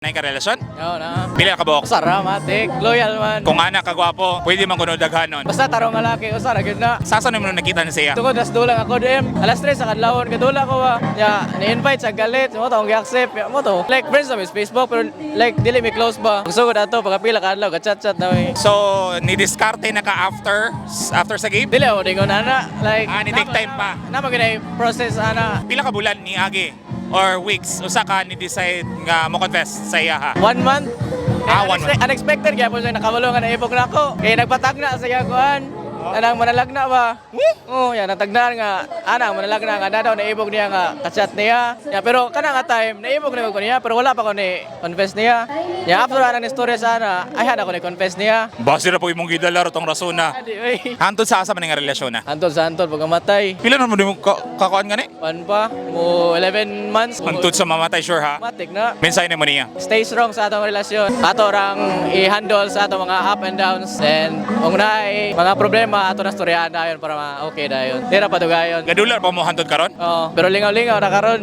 Naa ka relasyon? No, na. Pila ka buok? Usa ra, matik. Loyal man. Kung ana kagwapo, pwede man kuno daghanon. Basta tarong nga laki, usa ra gyud na. Sa asa nimo nakita na siya? Tungod nas dulang ako DM. Alas 3 sa kadlawon kadula ko ba. Ya, ni-invite sa galit. Mao to akong gi-accept. Ya, mao to. Like friends na mi sa Facebook pero like dili mi close ba. Sugod ato pagkapila ka adlaw ka-chat-chat na mi. So, ni-diskarte na ka after after sa game? Dili ako dingon ana. Like Ah, ni take time pa. Na man gyud process ana. Pila ka bulan ni agi or weeks usa ka ni decide nga mo confess sa iya ha? One month. Ah, one month. Unexpected kaya po siya nakabalo nga naibog na ako. Kaya nagpatagna sa iya kuan. Anang manalagna ba? Oh, ya natagnaan nga ana manalagna nga na daw naibog niya nga kachat niya. Ya pero kana nga time naibog na ko niya pero wala pa ko ni confess niya. Ya after ana ni istorya sa ana, ay hana ko ni confess niya. Base ra po imong gidala ra tong rason na. Adi oy. Hantod sa asa man nga relasyon na? Antod sa antod pagkamatay. Pila na mo nimo kakuan gani? One pa mo 11 months. Hantod sa mamatay, sure ha? Matik na. Mensahe nimo niya. Stay strong sa atong relasyon. Ato rang i-handle sa atong mga up and downs and kung naay mga problema ato na storyahan dayon para ma okay dayon. Di ra padugayon. Gadula pa mo hantod karon? Oh, pero lingaw-lingaw na karon.